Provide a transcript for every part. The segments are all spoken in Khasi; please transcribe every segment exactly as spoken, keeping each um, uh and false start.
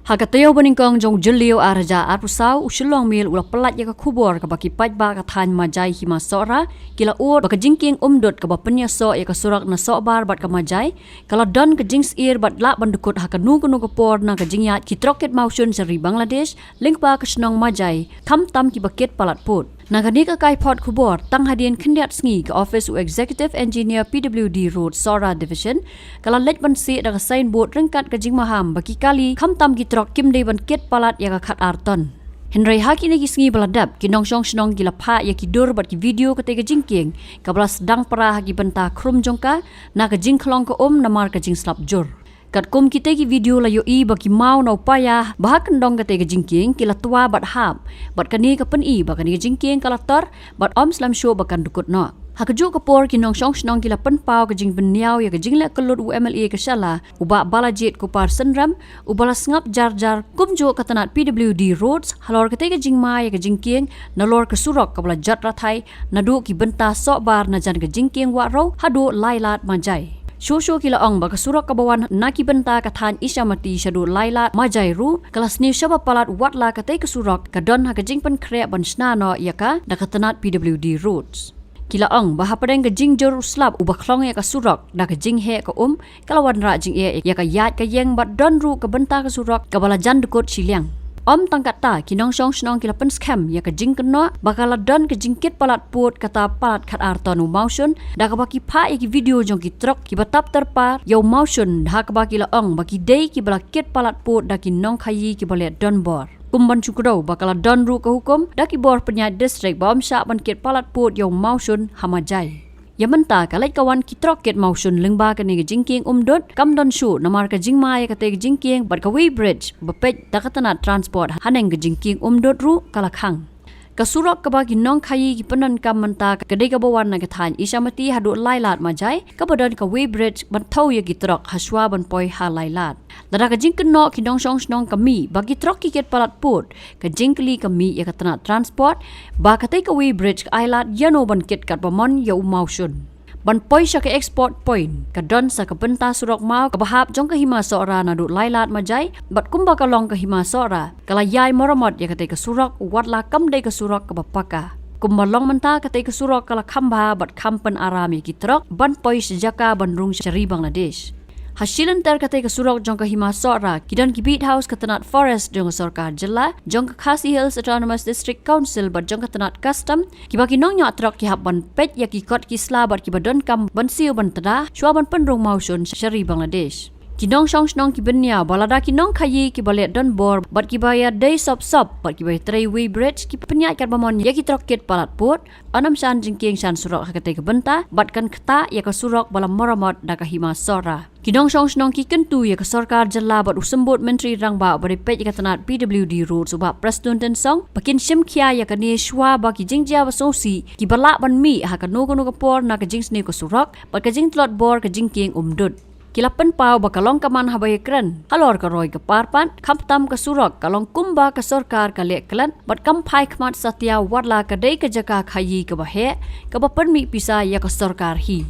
Ha ka taïew ba nyngkong jong u Jylliew ar hajar arphew saw, u Shillong Mail u la pyllait ïa ka khubor kaba ki paidbah ka thaiñ Majai Hima Sohra ki la ud ba ka jingkieng umdut kaba pynïasoh ïa ka surok na Sohbar bad ka Majai ka la don ka jingsyier bad lah ban dukut ha kano kano ka por na ka jingïaid ki trok kit mawshun sha ri Bangladesh lyngba ka shnong Majai, khamtam kiba kit palat pud. Na kane ka kaiphod khubor, tang hadien khyndiat sngi ka office u Executive Engineer P W D Road Sohra Division ka la leit ban sieh da ka signboard ryngkat ka jingmaham ba ki kali khamtam ki trok kim dei ban kit palat ïa ka khat ar ton. Hynrei ha kine ki sngi ba la dep, ki nongshong shnong ki la phah ïa ki dur bad ki video katei ka jingkieng kaba la sdang para ha ki bynta khrum jong ka, na ka jingkhlong ka um namar ka jingslap jur. Katkum kitei ki video la ïohi ba ki maw na u paia ba ha kyndong katei ka jingkieng ki la twa bad hap, bad kane ka pyni ba kane ka jingkieng ka la tor bad ym slem shuh ba kan dukut noh. Ha kajuh ka por, ki nongshong shnong ki la pynpaw ka jingbynñiaw ïa ka jingleh kyllut u M L A ka Shella, u Bah Balajied Kupar Synrem, uba la sngap jar jar kumjuh ka tnat P W D Roads halor katei ka jingma ïa ka jingkieng nalor ka surok kaba la jot rathai naduh ki bynta Sohbar na jan ka jingkieng Wahrew haduh Lailad Majai. Shuh shuh ki la ong ba ka surok kaba wan na ki bynta ka thaiñ Ishamati shaduh Lailad Majai ruh ka la sniew shaba palat, watla katei ka surok ka don ha ka jingpynkhreh ban shna noh ïa ka da ka tnat P W D Roads. Ki la ong ba hapdeng ka jingjur u slap uba khlong ïa ka surok da ka jingheh ka um, ka la wanrah jingeh ïa ka ïaid ka ïeng bad don ruh ka bynta ka surok kaba la jan dukut shiliang. Ym tang katta, ki nongshong shnong ki la pynskhem ïa ka jingkynnoh ba ka la don ka jingkit palat pud kata palat khat ar ton u mawshun, da kaba ki phah ïa ki video jong ki trok kiba tap tyrpar ïa u mawshun, ha kaba ki la ong ba ki dei kiba la kit palat pud da ki nongkhaïi kiba leh donbor. Kum ban shu kdew ba ka la don ruh ka hukum da ki bor pynïaid distrik ba ym shah ban kit palat pud ïa u mawshun ha Majai. Ïa mynta ka leit ka wan ki trok kit mawshun lyngba kane ka jingkieng umdut kam don shuh namar ka jingma ïa katei ka jingkieng bad kawei bridge ba peit da ka tnat transport haneng ka jingkieng umdut ruh ka la khang. Ka surok kaba ki nongkhaïi ki pyndonkam mynta ka dei kaba wan na ka thaiñ Ishamati haduh Lailad Majai, kaba don kawei bridge ban thew ïa ki trok ha shuwa ban poi ha Lailad. Lada ka jingkynnoh ki nongshong shnong ka mih ba ki trok ki kit palat pud, ka jingkylli ka mih ïa ka tnat transport ba katei kawei bridge ka ailad ïano ban kit katba mon ïa u mawshun. Ban poi sha ka export point ka don sa ka bynta surok maw kaba hap jong ka Hima Sohra naduh Lailad Majai, bad kumba ka long ka Hima Sohra ka la ïai maramot ïa katei ka surok, watla kam dei ka surok kaba paka. Kumba long mynta, katei ka surok ka la kham bha bad kham pynaram ïa ki trok ban poi sha jaka ban rung sha ri Bangladesh. Ha shilynter katei ka surok jong ka Hima Sohra ki don ki beat house ka tnat forest jong ka sorkar jylla, jong ka Khasi Hills Autonomous District Council bad jong ka tnat custom, kiba ki nongñiah trok ki hap ban peit ïa ki kot ki sla bad kiba donkam ban siew ban tda shuwa ban pynrung mawshun sha ri Bangladesh. Ki nongshong shnong ki bynñiaw ba lada ki nongkhaïi kiba leh donbor bad kiba ïadei sop sop bad kiba ïatrei wei bridge ki pynïaid katba mon ïa ki trok kit palat pud, yn ym shan jingkieng shan surok ha katei ka bynta bad kan ktah ïa ka surok ba la maramot da ka Hima Sohra. Ki nongshong shnong ki kyntu ïa ka sorkar jylla bad u symbud myntri rangbah uba dei peit ïa ka tnat P W D Roads u Bah Prestone Tynsong ba kin shim khia ïa kane shuwa ba ki jingjia ba sngewsih kiba lah ban mih ha kano kano ka por na ka jingsniew ka surok bad ka jingtlot bor ka jingkieng umdut. Ki la pynpaw ba ka long ka man haba ïakren halor ka roi ka par pat, khamtam ka surok ka long kumba ka sorkar ka leh klet bad kam phai khmat satia, watla ka dei ka jaka khaïi kaba heh kaba pynmih pisa ïa ka sorkar hi.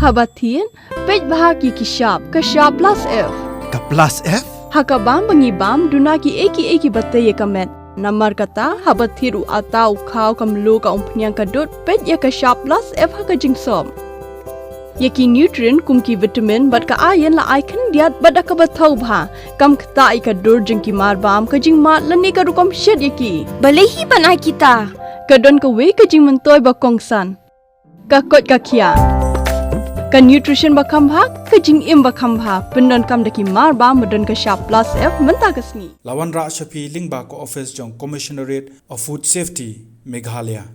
Haba thied, peit bha ki ki shap, ka shap plus F. Ka plus F? Ha ka bam ba ngi bam, duna ki ei ki ei kiba tei ïa ka met. Namar kata, haba thied u atta, u khaw, ka mluh, ka umphniang, ka dud, peit ïa ka shap plus F ha ka jingsop. Ïa ki nutrient kum ki vitamin bad ka iron la ai khyndiat bad da kaba thew bha. Kam ktah ïa ka dur jong ki mar bam, ka jingmad lane ka rukom shet ïa ki. Balei hi ban ai kita? Ka don kawei ka jingmyntoi ba kongsan. Ka koit ka khiah. Ka nutrition ba kham bha, ka jingim ba kham bha, pyndonkam da ki mar bam ba don ka shap plus F mynta ka sngi. La wanrah sha phi lyngba ka office jong Commissionerate of Food Safety, Meghalaya.